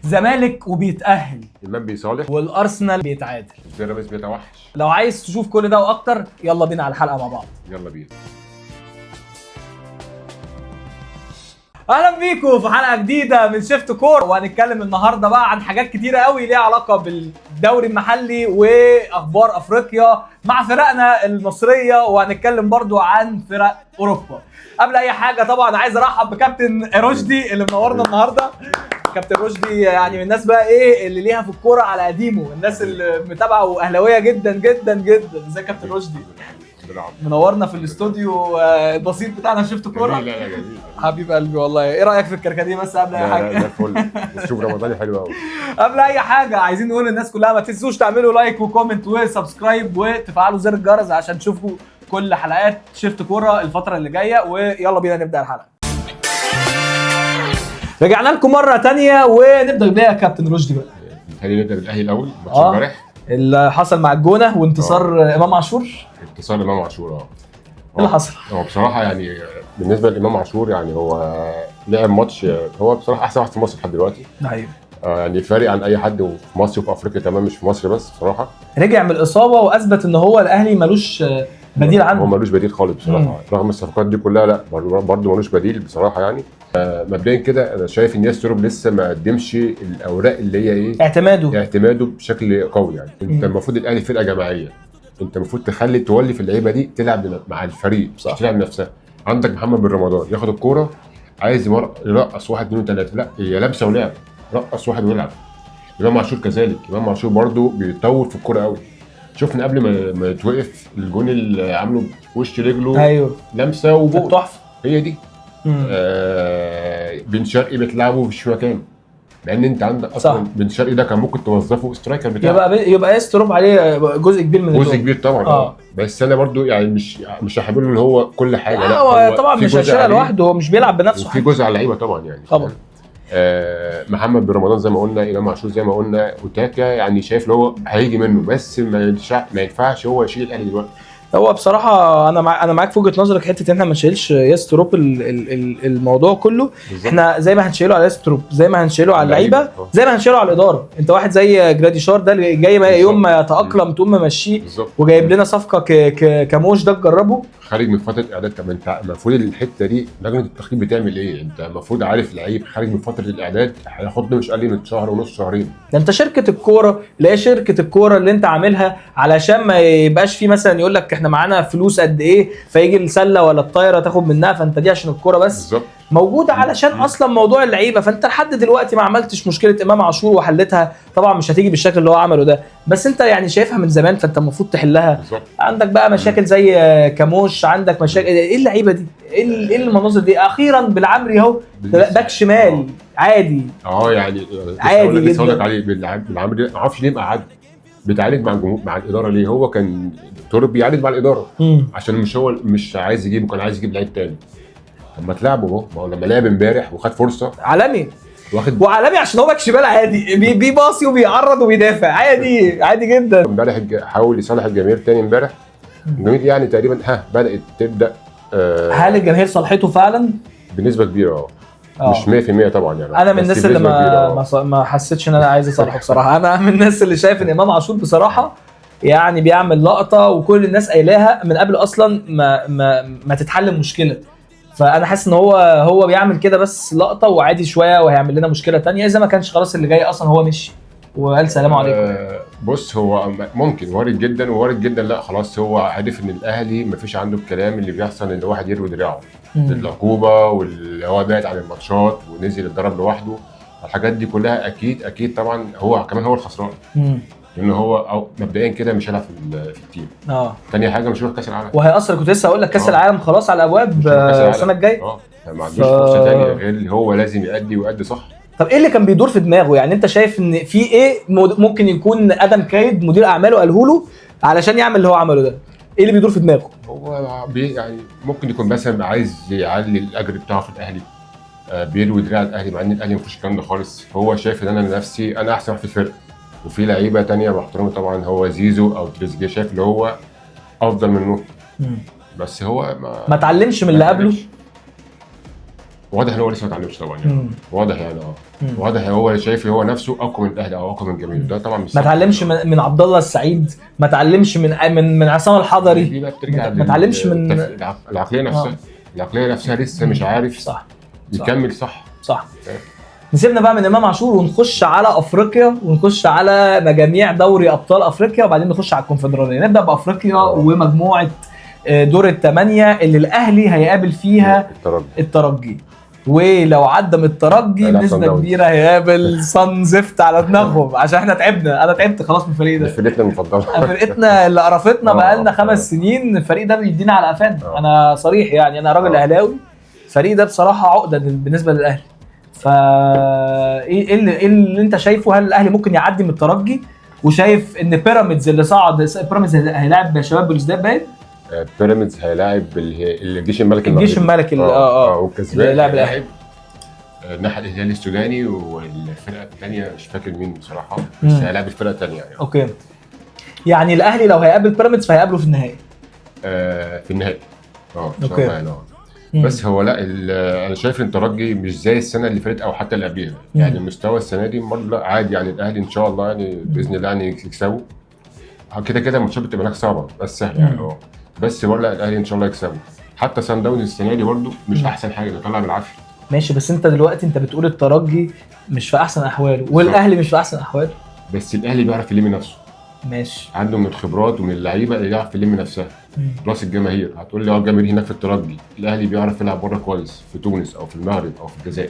زمالك وبيتأهل، امام بيصالح، والارسنال بيتعادل. بيراميدز بيتوحش. لو عايز تشوف كل ده واكتر يلا بينا على الحلقة مع بعض. يلا بينا. اهلا بيكم في حلقة جديدة من شيفت كور، وهنتكلم النهارده بقى عن حاجات كتيرة قوي ليها علاقة بالدوري المحلي واخبار افريقيا مع فرقنا المصرية، وهنتكلم برضو عن فرق اوروبا. قبل اي حاجة طبعا عايز ارحب بكابتن رشدي اللي منورنا النهارده. كابتن رشدي يعني من الناس بقى ايه اللي ليها في الكورة على قديمة، الناس اللي متابعه واهلاويه جدا جدا جدا. ازيك يا كابتن رشدي؟ منورنا في الاستوديو البسيط بتاعنا في شفت كورة. لا لا جميل حبيب قلبي والله. ايه رايك في الكركديه بس قبل اي حاجة؟ لا الفل، اسلوب رمضاني حلو قوي. قبل اي حاجة عايزين نقول للناس كلها ما تنسوش تعملوا like و comment و subscribe وتفعلوا زر الجرس عشان تشوفوا كل حلقات شفت كورة الفترة اللي جاية. ويلا بينا نبدا الحلقة. رجعنا لكم مرة تانية ونبدا بيها يا كابتن رشدي بقى. خلينا نبدا بالاهلي الاول. ماتش امبارح اللي حصل مع الجونه وانتصار امام عاشور. انتصار امام عاشور. ايه اللي حصل؟ هو بصراحة يعني بالنسبة لامام عاشور يعني هو لعب ماتش، هو بصراحة احسن واحد في مصر لحد دلوقتي. ايوه يعني فارق عن اي حد وفي مصر وفي افريقيا كمان، مش في مصر بس بصراحة. رجع من الاصابة واثبت ان هو الاهلي ملوش بديل عنه. هو ملوش بديل خالص بصراحة. رغم الصفقات دي كلها لا برضه ملوش بديل بصراحة يعني. مبدئيا كده انا شايف ان ياس توروب لسه ما قدمش الاوراق اللي هي ايه اعتماده بشكل قوي يعني. انت المفروض الاهلي فرقه جماعية، انت المفروض تخلي تولي في اللعيبة دي تلعب مع الفريق، مش تلعب نفسها. عندك محمد بن رمضان ياخد الكورة عايز يرقص 1 2 3، لا هي لابسه ولعب، رقص واحد ويلعب. امام عاشور كذلك، امام عاشور برده بيطول في الكورة قوي. شفنا قبل ما يتوقف الجون اللي عامله بوش رجله، ايوه لمسه وجول تحفة هي دي. بن شرقي بتلعبه مش مكانه، لان انت عندك اصلا بن شرقي ده كان ممكن توظفه striker بتاعك، يبقى يستروب عليه جزء كبير من جزء كبير طبعا. بس انا برضو يعني مش هحمله ان هو كل حاجة، لا هو طبعا مش هيشيلها لوحده، هو مش بيلعب بنفسه، في جزء على اللعيبة طبعا يعني طبعا. محمد بن رمضان زي ما قلنا، امام عاشور زي ما قلنا، وتاكا يعني شايف ان هو هيجي منه، بس ما ينفعش هو يشيل الاهلي دلوقتي. هو بصراحة انا معاك في وجهه نظرك، حتة ان احنا ما نشيلش ياس توروب الموضوع كله. بالزبط. احنا زي ما هنشيله على ياس توروب، زي ما هنشيله على اللعيبة، زي ما هنشيله على الادارة. انت واحد زي جراديشار ده اللي جاي ما يوم ما يتاقلم تقوم ممشيه، وجايب لنا صفقة كموش ده تجربه خارج من فترة اعداد. طب انت المفروض الحتة دي لجنة التخطيط بتعمل ايه؟ انت المفروض عارف لعيب خارج من فترة الاعداد هياخد له مش اقل من شهر ونص شهرين. ده انت شركة الكورة اللي هي شركة الكورة اللي انت عاملها علشان ما يبقاش في مثلا يقول لك احنا معانا فلوس قد ايه فيجي السلة ولا الطايره تاخد منها، فانت دي عشان الكورة بس. بالزبط. موجودة علشان اصلا موضوع اللعيبة. فانت لحد دلوقتي ما عملتش مشكلة امام عاشور وحلتها، طبعا مش هتيجي بالشكل اللي هو عمله ده، بس انت يعني شايفها من زمان فانت المفروض تحلها. بالزبط. عندك بقى مشاكل زي كاموش، عندك مشاكل ايه اللعيبة دي؟ ايه المناظر دي؟ اخيرا بالعمري اهو باك شمال عادي. يعني عادي جدا. لسه هقول لك عليه بالعمري، ما اعرفش ليه مقعد بيتعالج مع الجمهور مع الادارة ليه؟ هو كان تورب بيعالج مع الادارة عشان مش هو مش عايز يجيبه، كان عايز يجيب لعيب تاني. طب ما تلعبه اهو، ما هو لما لعب امبارح وخد فرصة عالمي واخد وعالمي عشان هو باك شمال عادي بيباصي وبيعرض وبيدافع عادي عادي جدا. امبارح حاول يصالح الجماهير تاني امبارح، الجماهير يعني تقريبا بدات تبدا. هل الجماهير صالحته فعلا؟ بنسبة كبيرة. مش 100% طبعا يعني. انا من الناس اللي ما حسيتش ان انا عايز اصالحه بصراحة. انا من الناس اللي شايف ان امام عاشور بصراحة يعني بيعمل لقطة وكل الناس قايلاها من قبل اصلا ما تتحل المشكلة، فانا حاسس ان هو بيعمل كده بس لقطة وعادي شوية وهيعمل لنا مشكلة تانية اذا ما كانش خلاص اللي جاي اصلا هو مشي وقال سلام عليكم. بص هو ممكن وارد جدا وارد جدا، لا خلاص هو عارف ان الاهلي ما فيش عنده الكلام اللي بيحصل ان الواحد يروي دراعه العقوبة واللي هو بعد عن الماتشات ونزل اتضرب لوحده، الحاجات دي كلها اكيد اكيد طبعا هو كمان هو الخسران، لان هو أو مبدئيا كده مش هيلعب في ال team. تاني حاجة مش هيروح كاس العالم وهيأثر. كنت لسه هقول لك كاس العالم خلاص على الابواب السنة الجاية. ما عندوش فرصة ثانية غير اللي هو لازم يأدي ويأدي صح. طب ايه اللي كان بيدور في دماغه؟ يعني انت شايف ان في ايه ممكن يكون ادم كايد مدير اعماله قاله له علشان يعمل اللي هو عمله ده؟ ايه اللي بيدور في دماغه؟ هو يعني ممكن يكون مثلا عايز يعلي الاجر بتاعه في الاهلي، بيلوي دراع الاهلي، مع ان الاهلي ما فيهوش الكلام ده خالص. هو شايف ان انا نفسي انا احسن واحد في الفرقة، وفي لعيبة ثانية محترمه طبعا هو زيزو او تريزيجيه شايف اللي هو افضل منه، بس هو ما اتعلمش من اللي قبله. واضح ان هو لسه ما اتعلمش طبعا يعني. واضح يعني. واضح هو شايف هو نفسه اقوى من الاهلي او اقوى من جماهيره، ده طبعا مش ما اتعلمش من عبد الله السعيد، ما اتعلمش من عصام الحضري، دي بقى بترجع ما اتعلمش من العقلية نفسها. العقلية نفسها لسه مش عارف صح يكمل صح. صح. نسيبنا بقى من امام عاشور ونخش على افريقيا، ونخش على مجاميع دوري ابطال افريقيا، وبعدين نخش على الكونفدراليه. نبدا بافريقيا ومجموعة دور الثمانية اللي الاهلي هيقابل فيها الترجي. الترجي، ولو عدى من الترجي هيلعب بنسبة صن داونز. كبيرة هيقابل صن زفت على دماغهم، عشان احنا تعبنا، انا تعبت خلاص من الفريق دي ده. فرقتنا المفضلة. فرقتنا اللي قرفتنا بقالنا 5 سنين، الفريق ده بيدينا على قفانا. انا صريح يعني، انا راجل اهلاوي، الفريق ده بصراحة عقده بالنسبة للاهلي. فا ايه اللي انت شايفه؟ هل الاهلي ممكن يعدي من الترجي؟ وشايف ان بيراميدز اللي صعد، بيراميدز هيلاعب شباب بلوزداد باين؟ بيراميدز هيلاعب الجيش الملكي الجيش المغربي. الملكي والكسبان اللي هيلاعب هيلاعب الناحية الهلال السوداني، والفرقة الثانية مش فاكر مين بصراحة، بس هيلاعب الفرقة الثانية يعني. okay، يعني الاهلي لو هيقابل بيراميدز فهيقابله في النهائي. في النهائي ان شاء okay. الله يعني. بس هو لا، انا شايف ان الترجي مش زي السنة اللي فاتت او حتى اللي قبليها يعني. مستوى السنة دي برضه لا عادي يعني. الاهلي ان شاء الله يعني باذن الله يعني يكسبوا. كده كده الماتشات بتبقى هناك صعبة بس سهلة يعني. بس برضه لا، الاهلي ان شاء الله يكسبوا. حتى سان داونز السنة دي برضه مش احسن حاجة، ده طلع بالعافية. ماشي، بس انت دلوقتي انت بتقول الترجي مش في احسن احواله والاهلي مش في احسن احواله. بس الاهلي بيعرف يلم نفسه. ماشي. عنده من الخبرات ومن اللعيبة اللي يعرف يلم نفسها. plus الجماهير، هتقول لي الجماهير هناك في الترجي، الاهلي بيعرف يلعب بره كويس في تونس او في المغرب او في الجزائر.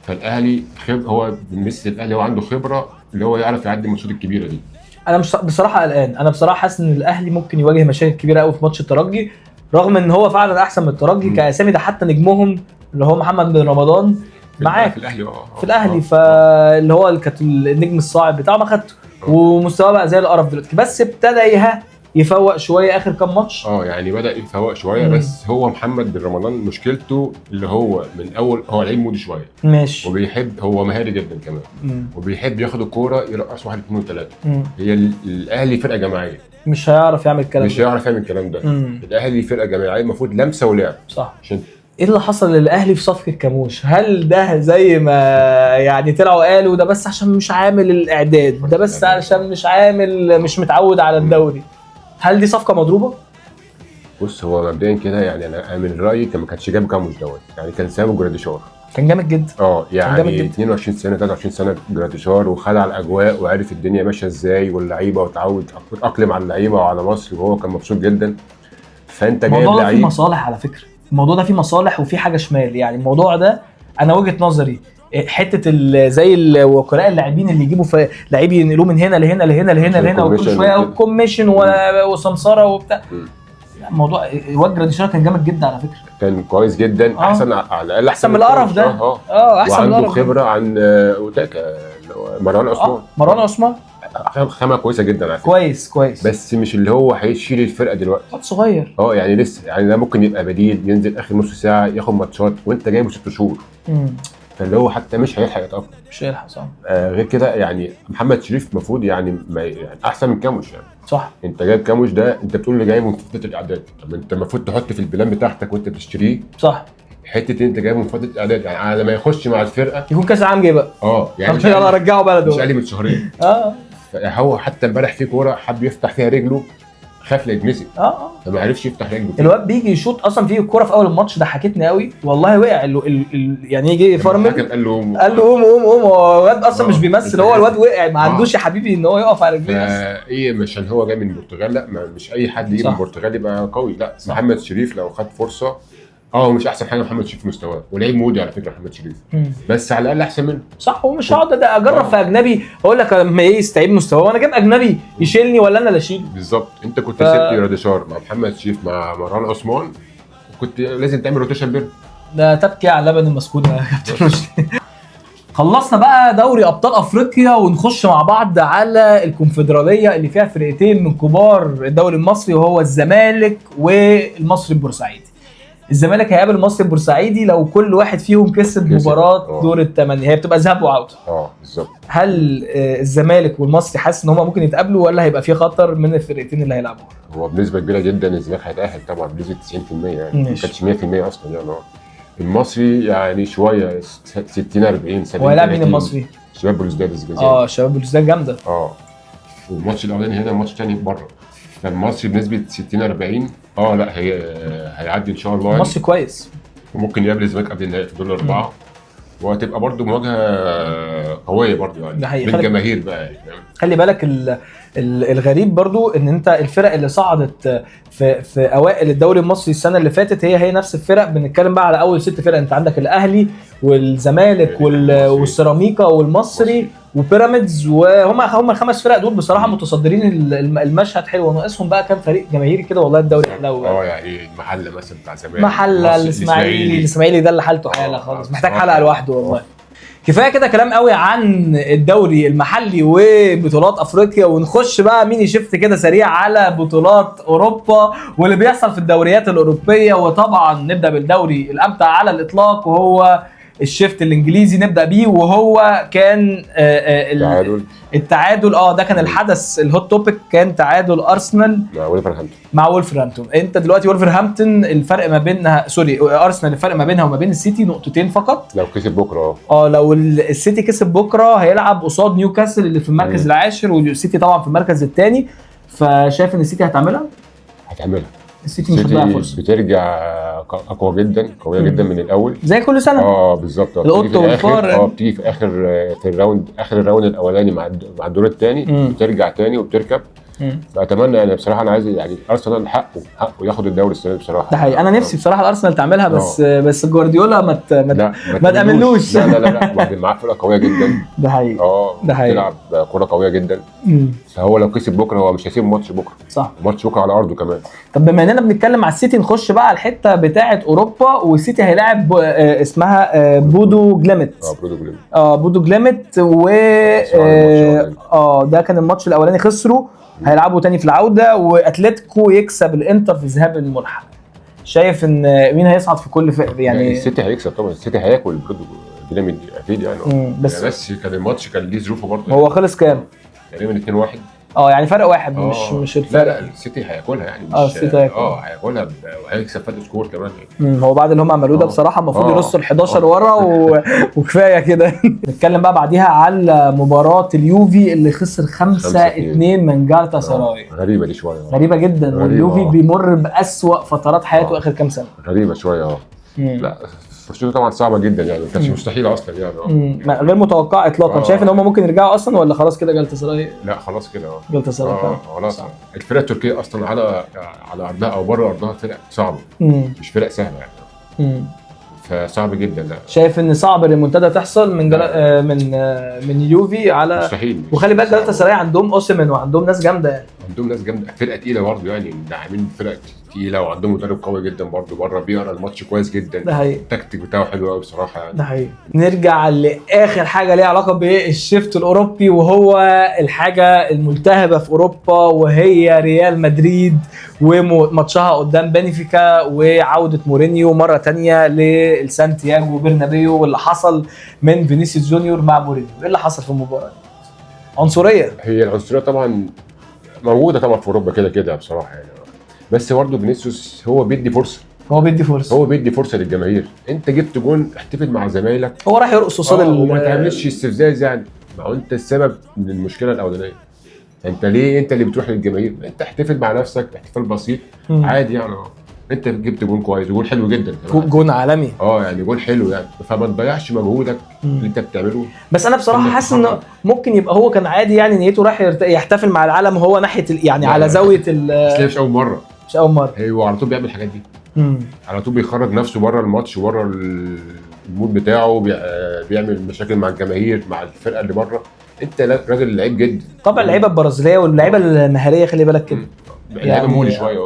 فالاهلي هو بالنسبة للاهلي هو عنده خبره اللي هو يعرف يعدي الماتشات الكبيرة دي. انا مش بصراحة قلقان، انا بصراحة حاسس ان الاهلي ممكن يواجه مشاكل كبيرة قوي في ماتش الترجي، رغم ان هو فعلا احسن من الترجي كاسامي، ده حتى نجمهم اللي هو محمد بن رمضان معاك في الاهلي. في الاهلي، فاللي هو كانت النجم الصاعد بتاعه ما خدته، ومستواه بقى زي القرف دلوقتي، بس ابتدى يفوق شوية اخر كام ماتش. يعني بدا يفوق شوية. بس هو محمد بن رمضان مشكلته اللي هو من اول هو لعيب moody شوية. ماشي. وبيحب، هو مهاري جدا كمان. وبيحب ياخد الكورة يرقص 1 2 3. هي الاهلي فرقه جماعية، مش هيعرف يعمل الكلام ده. مش هيعرف يعمل الكلام ده. الاهلي فرقه جماعية، المفروض لمسه ولعب. صح. عشان ايه اللي حصل للاهلي في صفقة كاموش؟ هل ده زي ما يعني طلعوا قالوا ده بس عشان مش عامل الاعداد، ده بس عشان مش عامل، مش متعود على الدوري؟ هل دي صفقة مضروبة؟ بص، هو مبدئيا كده يعني انا من رايي كان ما كانش جاب كاموش دوت يعني، كان سابه جراديشار. كان جامد جدا. يعني 22 سنة 23 سنة جراديشار، وخد على الاجواء وعرف الدنيا ماشية ازاي واللعيبة، وتعود اتاقلم على اللعيبة وعلى مصر، وهو كان مبسوط جدا. فانت جايب لعيب. الموضوع ده فيه مصالح على فكرة، الموضوع ده فيه مصالح وفيه حاجة شمال يعني. الموضوع ده انا وجهه نظري حتة زي الوكلاء اللاعبين اللي يجيبوا لعيب ينقلوه من هنا لهنا لهنا لهنا لهنا، وكل شوية commission وسمسره وبتاع. الموضوع الواد جراديشار كان جامد جدا على فكرة، كان كويس جدا. احسن على الاقل، احسن من القرف ده. احسن من وعنده خبره عن اوتاكا مروان عثمان. مروان عثمان خامة كويسة جدا على فكرة. كويس، بس مش اللي هو هيشيل الفرقة دلوقتي، واد صغير. يعني لسه يعني ده ممكن يبقى بديل، ينزل اخر نص ساعة ياخد ماتشات، وانت جايبه 6 شهور. فاللي هو حتى مش هيلحق يتأقلم، مش هيلحق. صح. غير كده يعني محمد شريف المفروض يعني, يعني احسن من كاموش يعني. صح. انت جايب كاموش ده، انت بتقول لي جايبه من فترة الاعداد، طب انت المفروض تحط في ال plan بتاعتك وانت بتشتريه. صح. حتة انت جايبه من فترة الاعداد يعني على ما يخش مع الفرقة يكون كاس العالم جاي بقى. يعني يلا رجعه بلده، مش اقل من شهرين. هو حتى امبارح في كورة حب يفتح فيها رجله، خاف لا يتمسك. فما عرفش يفتح رجله. الواد بيجي يشوط اصلا في الكورة في اول الماتش، ضحكتني قوي والله. وقع يعني يجي فرمل، قال له قال له قوم قوم قوم. هو الواد اصلا مش بيمثل، هو الواد وقع، ما عندوش يا حبيبي ان هو يقف على رجليه. ايه، مش عشان هو جاي من البرتغال، لا مش اي حد يجي من البرتغال يبقى قوي. لا، صح. محمد شريف لو خد فرصة، مش احسن حاجة محمد شريف مستواه، ولعيب moody على فكرة محمد شريف، بس على الاقل احسن منه. صح. ومش هقعد اجرب في اجنبي اقول لك لما ايه يستعيب مستواه، وانا جايب اجنبي يشيلني ولا انا اللي اشيله؟ بالظبط. انت كنت سبت جراديشار مع محمد شريف مع مروان عثمان، وكنت لازم تعمل rotation بينهم. ده تبكي على اللبن المسكون يا كابتن رشدي. خلصنا بقى دوري ابطال افريقيا، ونخش مع بعض على الكونفدراليه اللي فيها فرقتين من كبار الدوري المصري، وهو الزمالك والمصري البورسعيدي. الزمالك هيقابل المصري البورسعيدي لو كل واحد فيهم كسب مباراة دور الثمانية، هي بتبقى ذهاب وعوده. بالظبط. هل الزمالك والمصري حاسس ان هم ممكن يتقابلوا، ولا هيبقى في خطر من الفرقتين اللي هيلعبوها؟ هو بنسبة كبيرة جدا الزمالك هيتاهل طبعا بنسبة 90% يعني، ما كانتش 100% اصلا يعني. المصري يعني شوية 60 40 70. هو هيلاعب مين المصري؟ شباب بلوزداد الجزائري. شباب بلوزداد جامدة. والماتش الاولاني هنا، الماتش الثاني بره. فالمصري بنسبة 60 40 لا هي هيعدي ان شاء الله يعني. المصري كويس، وممكن يقابل الزمالك قبل النهائي في دور الاربعة، وهتبقى برده مواجهة قوية برده يعني ده حقيقي. بالجماهير بقى يعني. خلي بالك الغريب برضو ان انت الفرق اللي صعدت في اوائل الدوري المصري السنة اللي فاتت هي نفس الفرق. بنتكلم بقى على اول 6 فرق، انت عندك الاهلي والزمالك والسيراميكا والمصري وبيراميدز، وهم الخمس فرق دول بصراحة متصدرين المشهد. حلو، وناقصهم بقى كام فريق جماهيري كده. والله الدوري حلو. يعني المحلة مثلا بتاع زمان، محله الاسماعيلي ده اللي حالته حاله خالص، محتاج حلقة لوحده والله. كفاية كده كلام قوي عن الدوري المحلي وبطولات افريقيا، ونخش بقى mini shift كده سريع على بطولات اوروبا واللي بيحصل في الدوريات الاوروبية. وطبعا نبدا بالدوري الامتع على الاطلاق وهو ال shift الانجليزي، نبدا بيه وهو كان التعادل. ده كان الحدث ال hot topic، كان تعادل ارسنال مع ولفرهامبتون. انت دلوقتي ولفرهامبتون الفرق ما بينها، sorry ارسنال الفرق ما بينها وما بين السيتي نقطتين فقط. لو كسب بكره لو السيتي كسب بكره هيلعب قصاد نيوكاسل اللي في المركز العاشر، والسيتي طبعا في المركز الثاني. فشايف ان السيتي هتعملها؟ هتعملها. السيتي مش هتضيع فرصة، بترجع اقوى جدا، قوية جدا من الاول زي كل سنة. بالظبط. القط والفار. بتيجي في اخر في ال round، اخر ال round الاولاني مع الدور الثاني بترجع تاني وبتركب. فاتمنى يعني بصراحة، انا عايز يعني ارسنال حقه ياخد الدوري السنة دي بصراحة. ده حقيقي، انا نفسي بصراحة الارسنال تعملها، بس جوارديولا ما تامنلوش. لا لا لا، وبعدين معاه فرقه قوية جدا. ده حقيقي. ده حقيقي، بيلعب كورة قوية جدا. فهو لو كسب بكره هو مش هيسيب ماتش بكره. صح، ماتش بكره على ارضه كمان. طب بما اننا بنتكلم على السيتي، نخش بقى على الحتة بتاعه اوروبا. والسيتي هيلاعب اسمها بودو جليمت. بودو جليمت. بودو جليمت و ده كان الماتش الاولاني خسروا، هيلعبوا تاني في العودة. واتلتيكو يكسب الانتر في ذهاب الملحق. شايف ان مين هيصعد في كل فرق يعني؟ السيتي هيكسب طبعا، السيتي هياكل بودو جليمت اكيد يعني. بس كان الماتش كان ليه ظروفه برضه. هو خلص كام؟ تقريبا 2-1. يعني فرق واحد، مش الفرق. لا السيتي هياكلها يعني. السيتي هياكلها. هياكلها وهيكسب فرق score كمان يعني. هو بعد اللي هم عملوه ده بصراحة المفروض يرصوا ال 11 ورا وكفاية كده. نتكلم بقى بعديها على مباراة اليوفي اللي خسر 5-2 من جالتا سراي. غريبة دي شوية، غريبة جدا. واليوفي بيمر بأسوأ فترات حياته اخر كام سنة. غريبة شوية. لا فرصته طبعا صعبة جدا يعني، ما كانتش مستحيلة اصلا يعني. غير متوقع اطلاقا. شايف ان هم ممكن يرجعوا اصلا ولا خلاص كده جالتا سراي؟ لا خلاص كده. جالتا سراي خلاص. الفرق التركية اصلا على ارضها او بره ارضها فرق صعبة، مش فرق سهلة يعني. فصعب جدا. لا شايف ان صعب الريمونتادا تحصل من من من يوفي على مستحيل. وخلي بالك جالتا سراي عندهم اوسيمين وعندهم ناس جامدة يعني. عندهم ناس جامدة، فرقه تقيلة برضه يعني، داعمين فرقه تقيلة، وعندهم مدرب قوي جدا برضه بره، بيقرا الماتش كويس جدا. ده حقيقي، التكتيك بتاعه حلو قوي بصراحة يعني. ده حقيقي. نرجع لاخر حاجة ليها علاقة بال shift الاوروبي، وهو الحاجة الملتهبه في اوروبا، وهي ريال مدريد وماتشها قدام بنفيكا، وعوده مورينيو مرة ثانية للسانتياغو برنابيو، واللي حصل من فينيسيوس جونيور مع مورينيو. ايه اللي حصل في المباراة دي؟ عنصرية. هي العنصرية طبعا موجودة طبعا في اوروبا كده كده بصراحة يعني، بس برضه فينيسيوس هو بيدي فرصة، هو بيدي فرصة للجماهير. انت جبت جون، احتفل مع زمايلك. هو راح يرقص قصاد وما تعملش استفزاز يعني، ما هو انت السبب من المشكلة الاولانية. انت ليه انت اللي بتروح للجماهير؟ انت احتفل مع نفسك احتفال بسيط عادي يعني. انت جبت جون كويس، جون حلو جدا، جون عالمي يعني جون حلو يعني، فما تضيعش مجهودك اللي انت بتعمله. بس انا بصراحة حاسس انه ممكن يبقى هو كان عادي يعني، نيته راح يحتفل مع العالم، وهو ناحية يعني على زاوية بس مش اول مرة، مش اول مرة. هو على طول بيعمل الحاجات دي. على طول بيخرج نفسه بره الماتش، بره ال mood بتاعه، بيعمل مشاكل مع الجماهير، مع الفرقة اللي بره. انت راجل لعيب جدا طبعا. اللعيبة البرازيليه واللعيبة المهاريه خلي بالك كده، لعيبة مولي شوية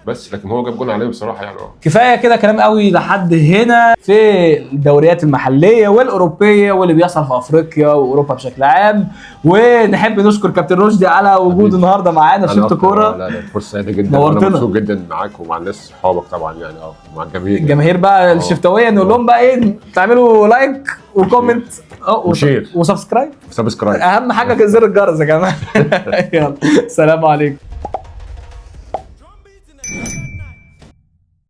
بس، لكن هو جاب جون عليه بصراحة يعني. كفاية كده كلام قوي لحد هنا في الدوريات المحلية والاوروبيه واللي بيحصل في افريقيا واوروبا بشكل عام. ونحب نشكر كابتن رشدي على وجوده النهارده معانا في شفت كورة. لا فرصة سعيدة جدا، انا مبسوط جدا معاك ومع الناس اصحابك طبعا يعني، ومع الجماهير. الجماهير بقى الشفتويه نقول لهم بقى ايه، تعملوا like و comment و share و subscribe. subscribe اهم حاجة زر الجرس يا جماعة. يلا سلام عليكم.